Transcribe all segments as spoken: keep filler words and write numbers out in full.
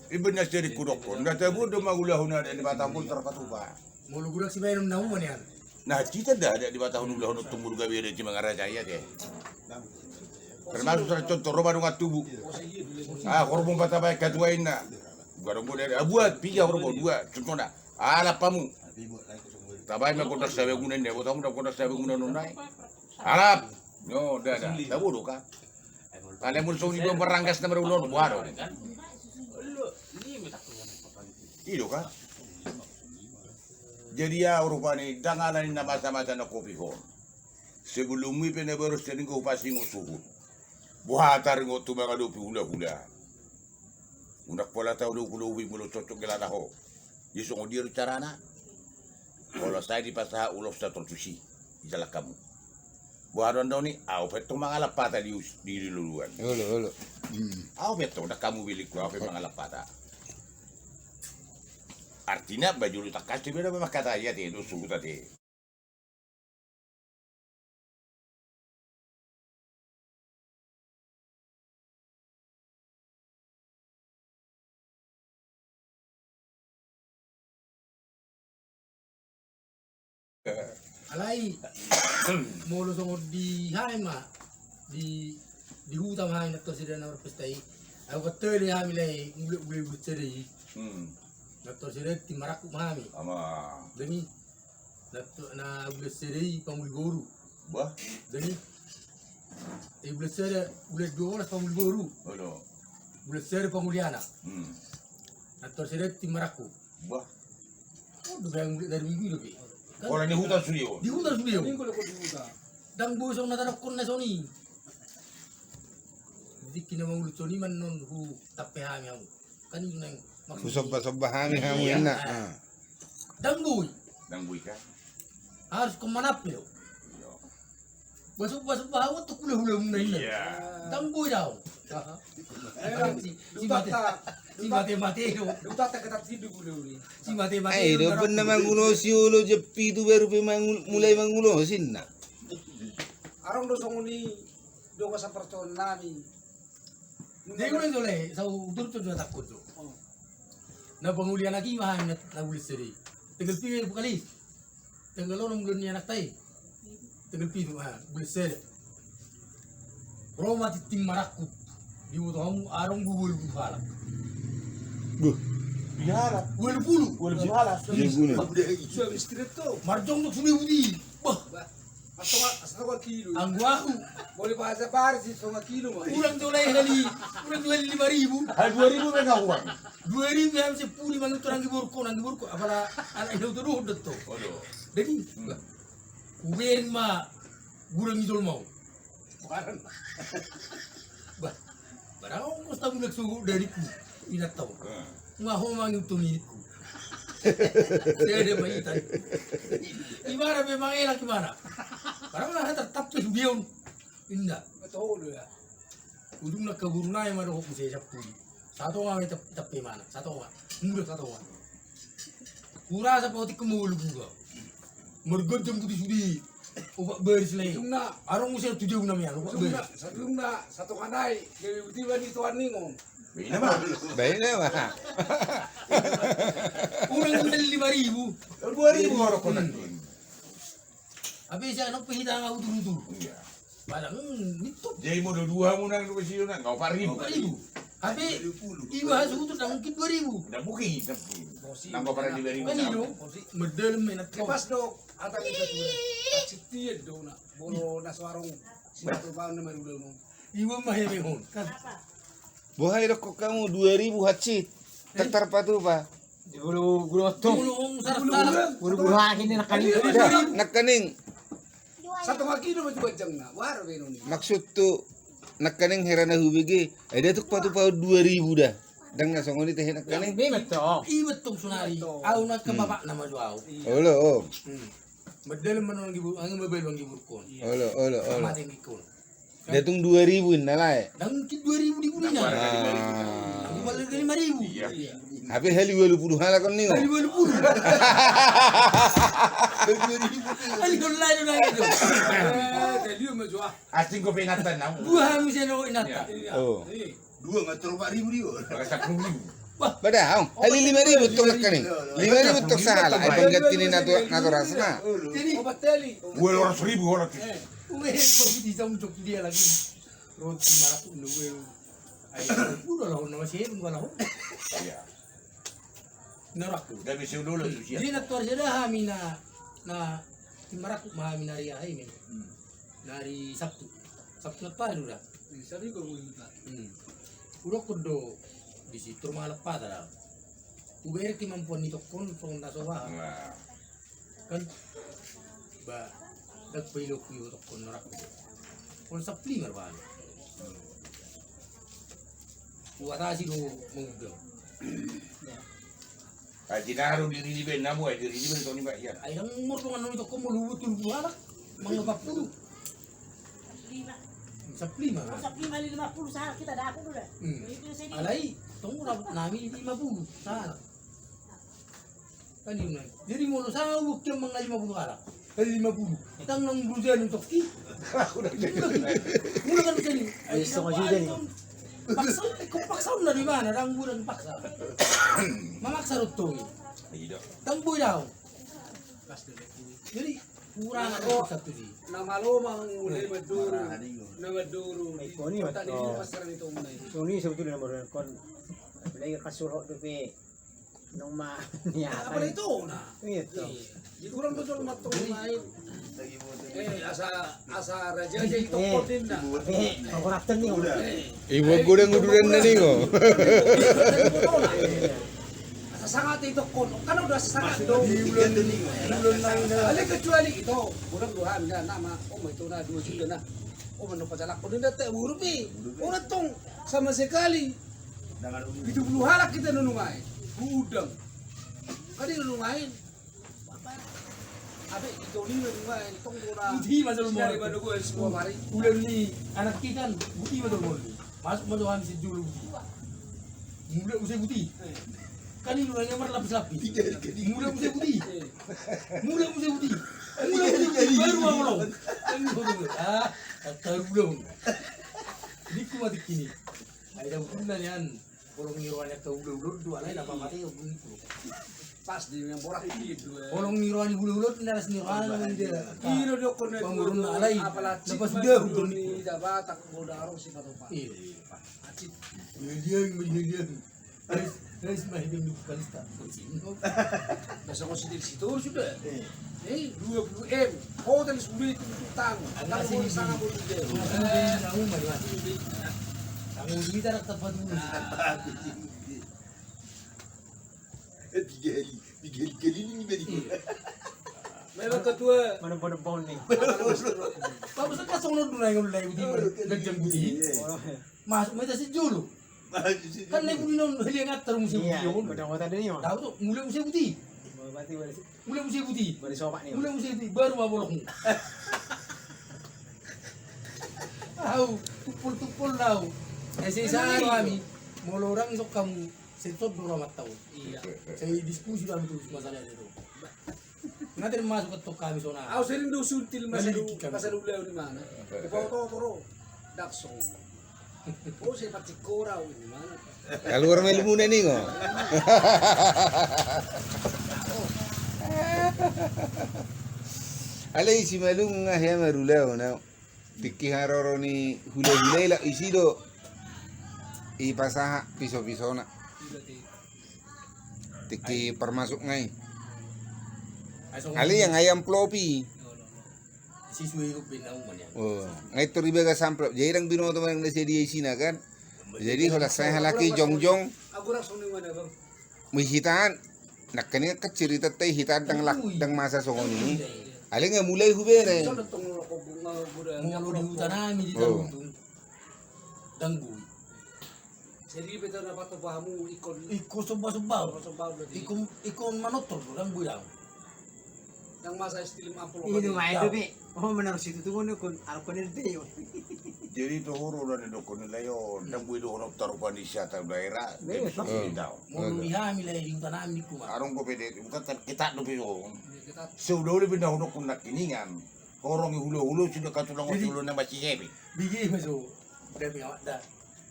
Iba na sering kudokkon, na tabu do mangulahon adat Debata molo tarpatupa. Molo gurang sibaenon na uma nian. Na cita da adat Debata on ulahon on tumur gabe da cima ngarajai ate. Termasuk sada contoh ro ma dongan tubu. Ah, horbo ma tabaen hatua inna. Buat, buat, piga horbo, dua, contohna. Alap hamu. Tabaen ma gondang sabangunan, inda boto hamu da gondang sabangunan on nai. Alap. Nyo da da. Tabodo ka. Alai molo songon i do maranggas na marulaon, boha do. I do ka. Jadi ahu rupani ndang ala ni na masa-masa na kopi on. Sebelum i pe na baru sering hupasingot suhut. Boha taringot tu mangadopi hula-hula. Unang pola tahu do hula-hula molo cocok gelana ho. Jadi songon dia do carana. Molo sai dipasahat ulos sator tusi. Ijalan hamu. Boha do andoni, ahu pe tong mangalap hata di us-, di luluan. Olo, olo. Hmm. Ahu pe tong, ndang hamu belingku, ahu pe mangalap hata. Artina bajulu tangkas tu beda mangkatai ate, do suhut ate. Alai molo songon di hami ma di, di huta ma hami na tor sere na marpesta i. Ahu kan tele hami lai mule, mule, mule sere i. Hmm. Na tor sere tim marangkup ma hami. Ama. Demi. Na, na bulan sere i panguli boru. Bah. Dani. Eh, bulan sere, bulan dua belas panguli boru. Olo. Bulan sere panguli anak. Hmm. Na tor sere tim marangkup. Bah. Oh, do bayang bulan dari minggu i dope. Kan? Ora di huta sude on. Di huta sude on. Minggu lo di huta. Ndang boi songon na tadokkon na songon i. Jadi kina mangulu songon i man non hu tape hami hamu. Kan itu nang maksud. Husomba-somba hami hamu inna. Iya. Ah. Ndang boi. Ndang boi kan? Harus ko manampe do. Iya. Basomba-somba hamu tu hula-hula muna inna. Iya. Ndang boi daong. Aha. Si, si mate. Si mate-mate do. Dutata ketat hidup hula-hula. Si mate-mate. Ai do, do pernah mangulosi olo jam pitu baru pe mangul-, mulai mangulosi inna. Arong do songon i. Dongan sapartohon nami. Jadi ulang jole, sau udur tu dua takut tu. Oh. Na panguli anak i ma hami na, na bulan sere. Tanggal piga buka lis. Tanggal onom bulan ni anak ta i. Tanggal pitu, ah, bulan sere. Ro ma tim marangkup. Diboto hamu arong dua pulu halak. Buh. Bihala. Dua pulu. Dua pulu halak. Iya, guna. Suami istri tu. Marjong tu sudah budi. Bah. Bah. Setengah, setengah kilo. Anggo ahu. Boleh bahasa Paris, setengah kilo mah. Ulang jolai hali, ulang jolai lima ribu. Ah, dua ribu pe uang. Dua ribu ya, sepuluh mangitur anggi borko, anggi borko. Apala anak itu tuh udah tuh. Waduh. Jadi, hmm. Bah, uberin ma gurang ijol mau. Bah. Barang ongkos tamu nak suhu dari ku. Inat tau. Hmm. Nga ho mangitung iku. Dede ma itan. Imana memang elak imana. Barang lah tetap tu sudion. Inda. Betul ya. Ujung nak kaburu nai ma dohot muse sapuli. Satonga ma tap-, tape mana. Satonga. Muda satonga. Hurasa paotik kemulu buka. Marganjang putih sude. Obat baris lai. Ujungna. Arong muse tu dia unamian, obat baris. Ujungna, ujungna, satonga nai. Gabe putih bani tuan ningon. Baina ma. Baina ma. Ulang ulang lima ribu. Dua ribu orang konan. Hmm. Habis ya, nok pihita nga utur-utur. Iya. Padahal, hmm, itu. Jadi mau dua muna, dua sio na, nga opat ribu. Opat ribu. Habis, iba sutur na mungkin dua ribu. Nda mungkin, nda mungkin. Nambah pada dua ribu. Kan itu. Medel menat. Pas dok, ata kita tuh. Sitian dok na. Bono na suarong. Satu tahun na marulang. Iba mah ya, Bang. Kan. Boha i dokkon hamu dua ribu hansit. Eh? Tar tarpatupa. Di bulu, bulu oto. Bulu, bulu, bulu, bulu. Bulu, bulu, ah, ini nakaning. Nakaning. Satu kaki do maju bajang na. War, Bang, ini. Maksud tu nakaning hera na hubege. Ai da tuk patupa dua ribu da. Ndang na songon i tahe nakaning. Iba tong sonari. Au na ke bapak nama jo au. Olo, oh. Hmm. Medel menon gibur, angin mebel bang gibur kon. Olo, olo, olo. Mate mikon. Datung dua ribu inna lae. Datung ki dua ribu di gurina. Ah. Aku balik ke lima ribu. Iya. Tapi hali walu puluh halak on ningo. Hali walu puluh. Hali walu puluh. Hali walu puluh. Asing ko penatan namu. Dua hami seno inata. Iya. Oh. Dua nga tolu puluh ribu dia. Pakai sepuluh ribu. Bah, dah, ong. Hali lima ribu tong nangkaning. Lima ribu tong sahala. Ai pengganti ni nato-, natorasna. Jadi, dua ratus ribu orang. Eh, uwe, di jong jok dia lagi. Roti marak ulu, uwe. Ai, udah lah, nama sih, gua lah. Iya. Norakku. Udah bisa dulu tuh, siap. Jadi, na tuar sada hami na, na, di marak ma hami na ria, ai, men. Hmm. Na hari Sabtu. Sabtu na padu dah. Di sana juga gua minta. Hmm. Udah kudo di situ rumah lepas dah. Uber kemampuan ni tokon, tokon na soba. Nah. Kan? Ba, dak pailoku i tokon norakku. Kon sapli mar ba. Uatasi do mangudang. Ai tinaru diri di ben namu, ai diri di ben tong ni ba, iya. Ai dang mor dongan nami tokon molo ubu tolu pulu halak. Mangga empat puluh. Lima. Saplima. Oh, saplima lima puluh sahala kita dapot do da. Hmm. Itu sedi. Alai, tong dapot nami lima puluh sahala. Kan ini. Jadi molo sahala ubu kian mangga lima puluh halak. Kan lima puluh. Tang nang bulu janu toki. Mula kan jadi. Ai, sama juga nih. Paksa, eh, kok paksa na di mana? Dang bulan paksa. Mamaksa rotong. Iya. Dang boi dau. Jadi kurang ada satu di. Nama lo mang mulai maduru. Nama duru. Koni tadi masalah itu mulai. Koni sebetulnya nomor kon. Mulai kasurok dope. Noma. Ya, apa itu nah? Iya. Di kurang betul matong main. Eh, asa, asa raja jadi tokon na. Eh, kekuatan nih. Ibu godang uduran na ningo. Asa sangat i tokon. Kan udah sangat do. Ale kecuali itu. Godang dua handa nama. Oh, itu na dua juta na. Oh, mano pajalak ko denda tak burupi. Orang tong sama sekali. Pitu puluh halak kita nunungai. Godang. Kadi nunungai. Abe, itu ni nunungai. Tong godang. Buti masa lu mau. Ulang ni anak ikan. Buti masa lu mau. Masuk masa hami sejulu buti. Mula usai buti. Kan ini nunungai marlapis-lapis. Mula usai buti. Mula usai buti. Mula usai buti. Baru mau lo. Ah, taruh belum. Di kuat kini. Ai da udur na nian. Bolong ni roha ni angka hulahula do alai na pamate. Pas di memang borak i do. Bolong ni roha ni hulahula do na las ni roha na. Iro do kon na pamurun na alai. Apalagi na pas udah udur ni da Batak bodarong si patopa. Iya, iya. Acit. Iya, iya, iya. Guys, guys, mah ini bukan lista. Biasa kau situ, situ sudah. Eh, dua puluh M. Hotel sepuluh itu utang. Utang mau sana mau dia. Kamu bisa nak tempat dulu. Tiga hari, tiga hari keliling ini. Memang ketua. Mana pada bau nih? Kamu sekarang sono dulu yang mulai begini. Gajang putih. Masuk meta sejulu. Kan naik budi non heli yang atar musim budi. Iya, on. Pada kota dia, Mas. Tahu tuh, mulai musim budi. Berarti berarti. Mulai musim budi. Berarti sopak nih. Mulai musim budi, baru mau bolong. Tahu, tupul-tupul tahu. Eh, saya kami, molo orang sok kamu, saya tot dua ratus tahun. Iya. Saya diskusi dalam terus masalah itu. Nga termasuk ketok kami sona. Au sering do suntil masa du, masa du ulau di mana? Di foto toro. Daksong. Oh, saya patik korau di mana? Kaluar ma ilmuna ningo. Alai si Malung nga hea marulao na. Tingki haroro ni hulahula i lak isi do. I pasahat pisopisona. Tingki parmasuk ngai. Alai yang ayam plopi. Oh, ngai tor ibagas amplop. Jadi dang binoto manang na sadia isina kan. Jadi holan sai halak i jongjong. Mui hitaan. Nangkaning kan cerita tai hitaan dang lak, dang masa songon i. Alai nga mulai hubere. Molo di huta nami di Tarutung. Dang boi. Jadi beta na pato pahamu ikon. Ikon somba somba. Ikon, ikon manortor do dang boi dang. Yang masa istilah amplop. Ini main do be. Oh, menurut situ tuh ngono kon alkon ente yo. Jadi tu huru do ni dokon nilai yo, dang boi do hono tarupan di siata daerah. Molo di hami lai di huta nami kuma. Arung ko pede, bukan kita do pio. Sudah lebih dahulu kun nangkiningan. Horong hulahula sudah katulang hulahula na masih hebi. Bigi maso. Dami awak da.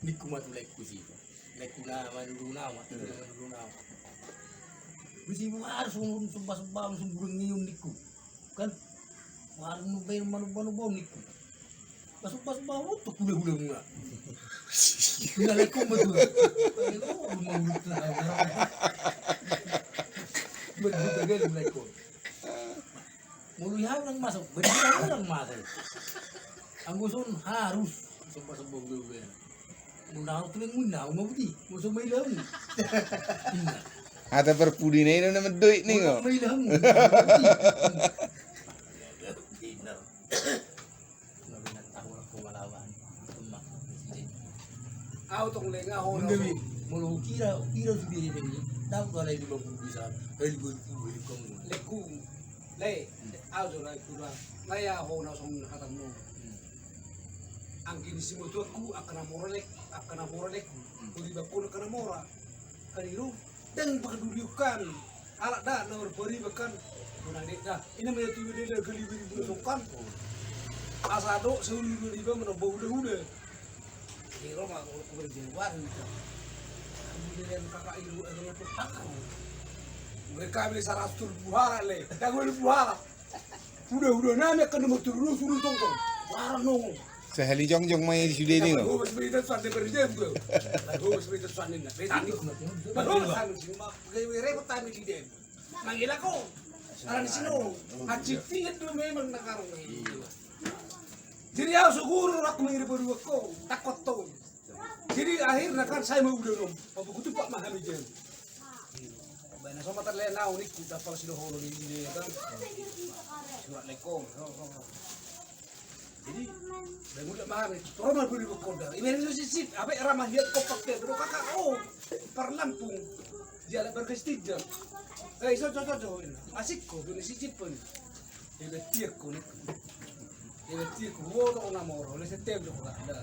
Nikku ma tulai kusi. Lekku na manurun au, manurun au. Bisi buar songon somba-somba songon burung ngium ningku. Kan? Warung nu baen manomba-nomba ningku. Masuk-masuk bau tu hula-hula muna. Hula lekong betul. Lekong rumah ulut tu. Betul gagal lekong. Molo ia ulang masuk, betul ulang masuk. Anggo son harus somba-somba hula-hula. Muna tu yang muna, mau budi, mau somba ilang. Hata parpudi na i do na mendoit ni. Mau somba ilang. Au tong lenga ho. Molo kira kira sude ni bini. Dau kala ini mau bisa. Hei boi boi kamu. Lekku. Le. Au so lai kura. Lai au ho na song hatamu. Anggi ni si motuakku angka na mora lek, angka na mora lekku. Boi bakku angka na mora. Kaliru. Dang pakadulion hami. Alak da na marpariban kan. Bona dek da. Ina maya tu bede da gali bede buna songkan. Asa do seulu dua riba mana bau da uda. Iro ma ko ko beri jawaban. Kami dengan kakak ibu ada yang terpakau. Mereka bisa rastur buhara le. Dago buhara. Udah udah nami akan nomor turun suruh tongtong. Warno. Sahali jongjong ma i sude ni. Baru bos berita suan de berita juga. Baru bos berita suan ni. Baru bos anu sih mak gawe repot kami di dem. Manggil aku. Arang sino. Acik tiga dua memang nakar. Jadi au suguru aku manggil baru aku takut tuh. Jadi akhirna kan sai ma uda nom. Apa kutupak ma hami jam. Baen na so ma tarlena unik ku dapal sidohonon ni dia kan. Surat lekong. Jadi baen uda ma hami. Toro ma beli bekonda. Ibaen so sisip. Ape rama hiat kopak dia. Bro kakak oh. Parlampung. Dia ala berkes tidak. Eh so cocok cocok. Asik ko beli sisip pun. Ebe tiek ko nek. Ebe tiek ko wodo na moro le setem do ko da.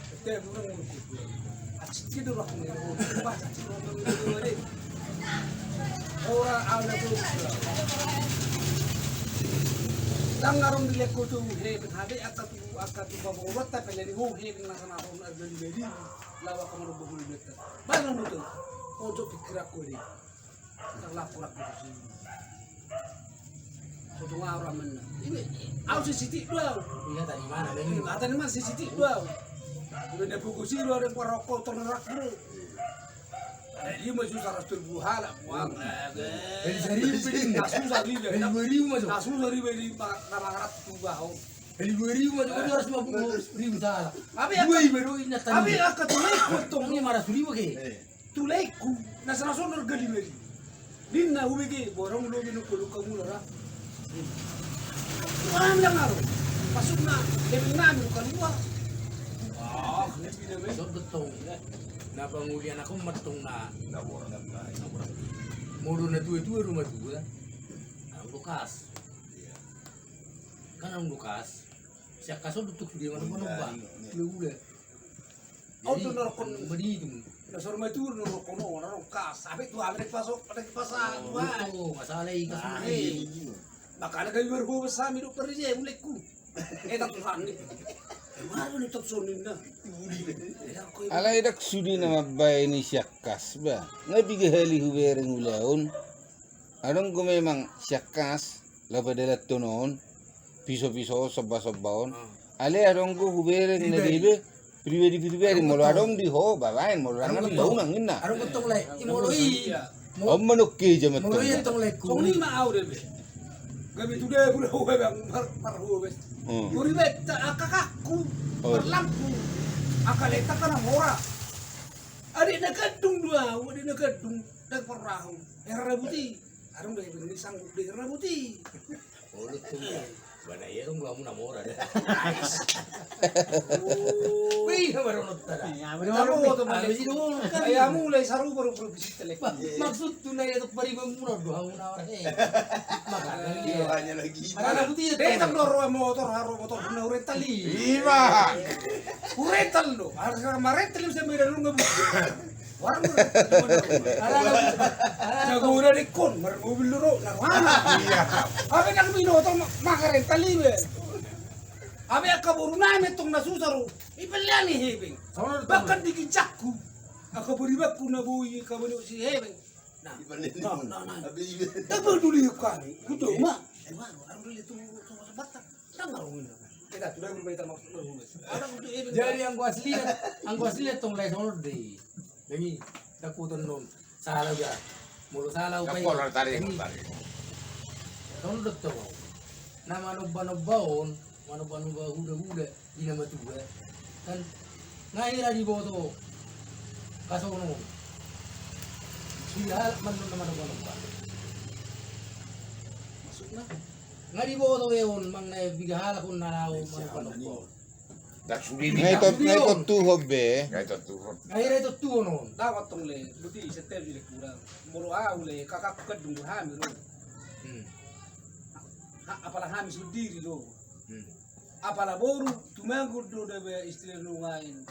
Setem do na moro ko. Acik tido rak ni do. Pas acik do na moro de. Ora ada tu. Dang arung di leko tu he ben hade angka tu angka tu babo rota pele di ho he ben na sana arung arga di bedi. Lawa ka moro bohul beta. Mana mutu. Ojo pikir aku di. Terlapor aku di sini. Sotung au ra menna. Ibe au sisitik do au. Iya tadi mana tadi? Tadi mana sisitik do au. Ibe na buku si do ada parokok ternerak bro. Dia mah susah rastur buhala buang. Jadi saribu ini. Nah susah dia. Jadi dua ribu masuk. Nah susah dia di nama rat tu bahu. Jadi dua ribu masuk dua ratus lima puluh ribu salah. Tapi dua ibe do inna tadi. Tapi angka tu lekku tong. Ini marah suribu ke. Tulekku na sarasono gali beri. Ninna hubege borong lobi no polo kamu lora. Orang yang aro. Masuk na lebih nami keluar. Ah, lebih nami. So betong. Na pangulian aku metong na. Na borong na borong. Molo na tua-tua rumah tua. Anu bekas. Kan anu bekas. Siak kaso dutuk sudah mana mana ba. Udah udah. Au tu norkon. Mani itu. Na sor ma itu norkon no na rongkas. Ape tu ape dek paso dek pasa tu ai. Masalah i kas mani. Makana kami baru bawa sami do pergi mulekku. Eh tak Tuhan ni. Baru ni tak sonin na. Alai dak sudi na mambaen i siak kas ba. Nga piga hali hubereng ulaon. Adong do memang siak kas, laho padalanhon on, piso-piso on, somba-somba on. Alai adong do hubereng na debe pribadi-pribadi, molo adong di ho babaen, molo dang adong baunang inna. Adong do tong lai, i molo i. On manuk ke jaman tong. Molo i tong lai ku. Tong i ma au debe. Gabe tu debe udah ho bang marhobes. Mori betta angka kakku marlampu. Angka leta kana mora. Adik na gadung dua, adik na gadung. Dang parrahon. Era buti. Arung dai bini sanggup dai era buti. Olo tu. Bana iya dong gua muna mora da. Wih, baru nonton da. Iya, baru nonton. Habis itu kan. Iya mulai saru baru baru bisa telek. Maksud tu na iya tu pariban muna dua muna he. Makanya lagi. Makanya buti. Dai tang doro motor haro motor na urental i. Ima. Urental do. Harus marental bisa mira lu nggak buti. Warung. Jago udah dikon, marmobil dulu, narwana. Iya. Ape nang binoto makarental ibe. Ape angka boru nami tong na susah ro. Ipelean i hepeng. Bahkan di ginjakku. Angka paribanku na boi kabanok si hebe. Nah, nah, nah, nah. Tapi dulu yuk kami, kutu ma. Eh, ma, arung dulu tu, tu batang. Ndang arung ini. Kita sudah bermain sama. Jadi anggo asli, anggo asli tong lai songon de. Demi dakuton non. Salah ya. Molo salah upai. Songon do tong. Na manomba-nomba on, manomba-nomba huda-huda. Di na matua kan nga hira diboto kasongon on. Sude halak mandok na manomba-nomba. Maksudna? Nga diboto be on manang na piga halak on na laho manomba-nomba on. Nga itontuhon be. Nga hira itontuhon on. Dapat tong le, buti setel di le kurang. Molo au le kakakku kan dung hami do. Apala hami sudiri do. Apala boru, tumanggur do da be istri nungain.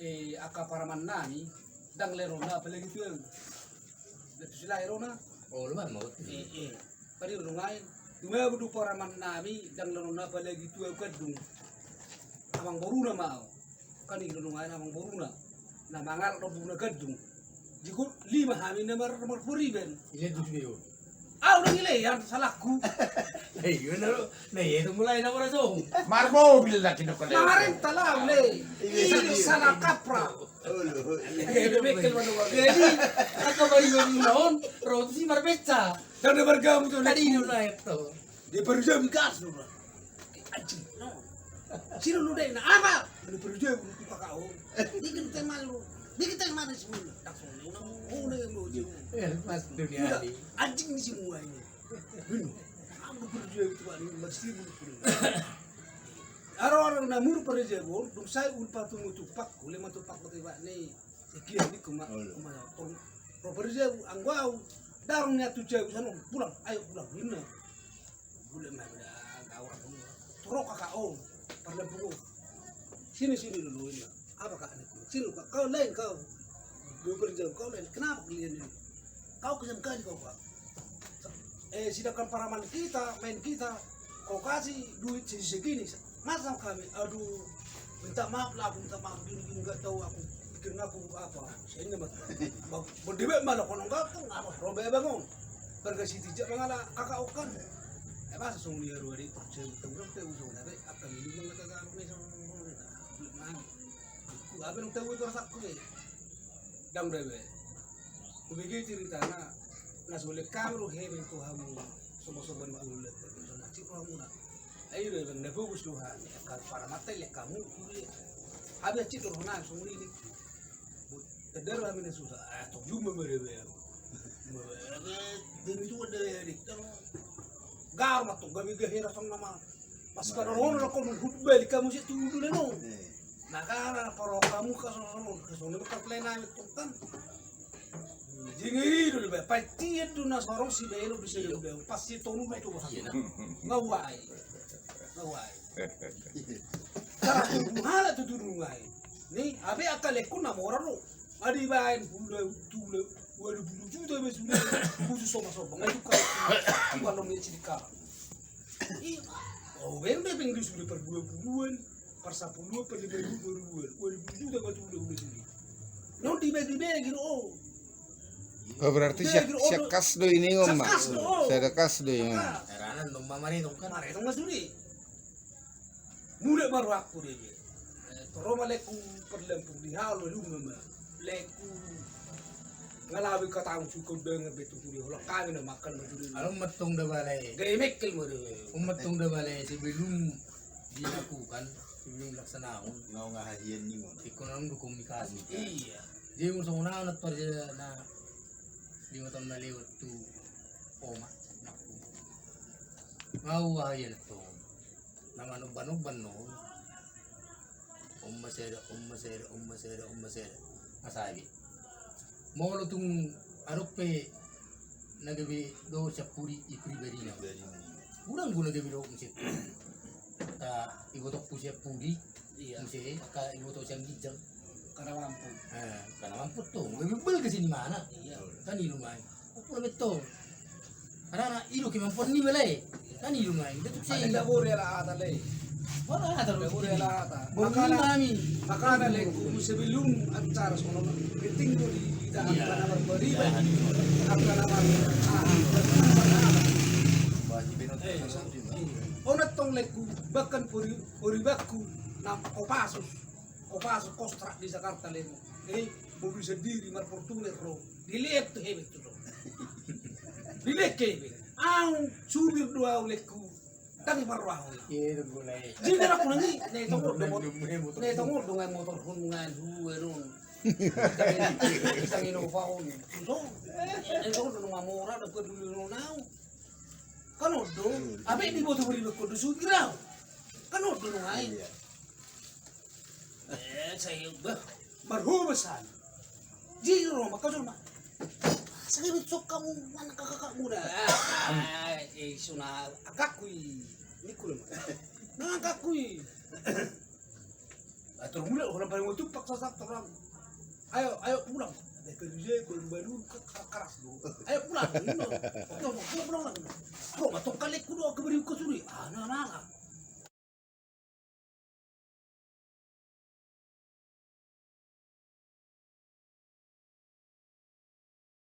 Eh, angka paraman nami, ndang lerona apalagi tu au. Betul sila erona. Oh, lu mah mau. Eh, eh. Padi nungain. Tumanggur do paraman nami, ndang lerona apalagi tu au kandung. Amang boruna ma au. Kan i do nungain amang boruna. Na mangalap do boruna kandung. Jikut lima hami na mar-, marpuriban. Ile tu sude on. Au do ile yang salahku. Nah, iya na lo. Nah, iya itu mulai na maraso. Marmobil lagi no kena. Marenta lau le. Ini salah kaprah. Jadi angka pariban na on roti si marbeca. Tadi do naik to. Dia baru jam gas dulu. Anjing, no. Sino lu deh, na apa? Lu perlu jauh, lu buka kau. Bikin tema lu. Bikin tema di semua. Langsung lu, lu, lu, lu, lu. Eh, pas dunia ini. Anjing di semua ini. Bener. Aku perlu jauh itu, Pak, ini masih lu perlu. Aro-aro na muru perlu jauh, dong saya ulpa tumu tupak, ulema tupak betul, Pak, nih. Sekian di kuma, kuma tong. Ro perlu jauh, anggo au. Darong ni atu jauh sana, pulang, ayo pulang, bener. Bulan ma beda gawa. Toro kakak om, pardampung om. Sini, sini dulu ini. Apa kak ini? Sini kak, kau lain kau. Dua per jam kau lain. Kenapa kalian ini? Kau kejam kali kau kak. Eh, sedangkan paraman kita, main kita, kau kasih duit segi-segini. Masa kami, aduh, minta maaf lah, aku minta maaf, gini, gini, nggak tahu aku pikir aku apa. Saya ini mah, berdebak malah kono nggak tahu apa, robe bangun. Berkasih tijak mangala kakak okan. Eh, masa song dia dua di, saya tahu berapa, saya usah ada, apa ini, nggak tahu, aku nih, sama, sama, sama, sama, aku, apa yang tahu itu rasaku, eh. Dang, bebe. Kubege ceritana, na so lek kami ro hebe tu hamu, sobo-sobo ni ulu lek, so macik ro hamu na. Ai do, bang, na fokus do hami, angka paramata lek hamu, ulu lek. Habis cik ro na, so uli lek. Tedar hami na susah, ah, tong jumpa bere bere. Bere bere, demi tu ada ya, dik. Gar ma tong, gabe gahera song nama. Pas pada rono na kono hut balik kamu sik tudu le no. Nah, karena paro kamu ka sono, ka sono ka play nami tong kan. Jingiri dulu be, pacian tu na sorong si belo di sini be, pas si tonu be tu bah. Ngawai. Ngawai. Cara tu hala tu tudu ngai. Ni, abe akal ekku na mora ro. Adi baen pula tule, walu pulu juta be sude. Khusus soba-soba ngai tu ka. Kalau me ciri ka. Ih, oh, ben be peng di sude per dua puluhan, per sapuluhan, per lima ribu, dua ribu, dua ribu juta batu udah, udah sini. Non dibagi-bagi, oh. Oh, berarti siak, siak kas do ini, Om, Mak? Siak kas do, oh. Siak kas do ini. Heranan dong, mama ini dong kan. Mare dong masuri. Mulak baru aku dia. Toro ma lekku perlempung di halo, lu mama. Lekku ngalawi katamu suka dengan betul tu dia. Hola kami na makan betul. Alo metong da balai. Gaya mekkel mo dia. Om metong da balai sebelum dilakukan, sebelum dilaksanakan. Ngau ngahahian ni mo. Ikon ang dukung dikasih. Iya. Dia mo songon na tor na lima tahun na lewat tu oma. Ngau ngahahian tu. Na manomba-nomba non. Om maseda, om maseda, om maseda, om maseda. Masagi. Molo tung adong pe na gabe do siampudi i pribadina. Udang guna gabe do muse. Ta ibotokku siampudi. Iya. Muse, ka iboto sian ginjang. Karena mampu. Eh, karena mampu tu. Gabe bal ke sini mana? Iya. Kan i lumai. Apa betul? Karena i do kemampuan ni bela i. Kan i do ngai. Ada dapur ya lah, ada le. Makana, makana lengku, sebelum acara sono, penting do di hita angka na marbariba, angka na mar-, ah, on antong lengku, bahkan pori-, poribanku na Kopassus, Kopassus kontrak di Jakarta lengku. Eh, mobil sendiri, mar-Fortuner ro, dilehon tu hepeng tu son. Dilehon hepeng. Au supir do au lengku. Tapi parrohahon. Iya, tunggu lai. Jadi, darah kunang i, na i tongol do mot-, na i tongol do ngai motorhon, ngai dua don. Tangi, tangi no paon. So, na i tongol do nunga mora, do peduli no nau. Kan on do, abe diboto beri bekon do supir au. Kan on do nunga i. Iya. Eh, sai, bah, marhobas an. Jadi ro ma, kau ma. Sai bet sok hamu, anak kakakmu da. Ah, eh, suna angkangku i. Ningku lo ma. Na angkangku i. Ah, tor mulak, orang paling mau tumpak sasak orang. Ayo, ayo pulang. Ada kerja, baru-baru, ke-, ke-, keras do. Ayo pulang, ini lo. Oke, oke, pulang, pulang lagi. Bro, matong kalekku do, keberi ke suri. Ah, na, na, na.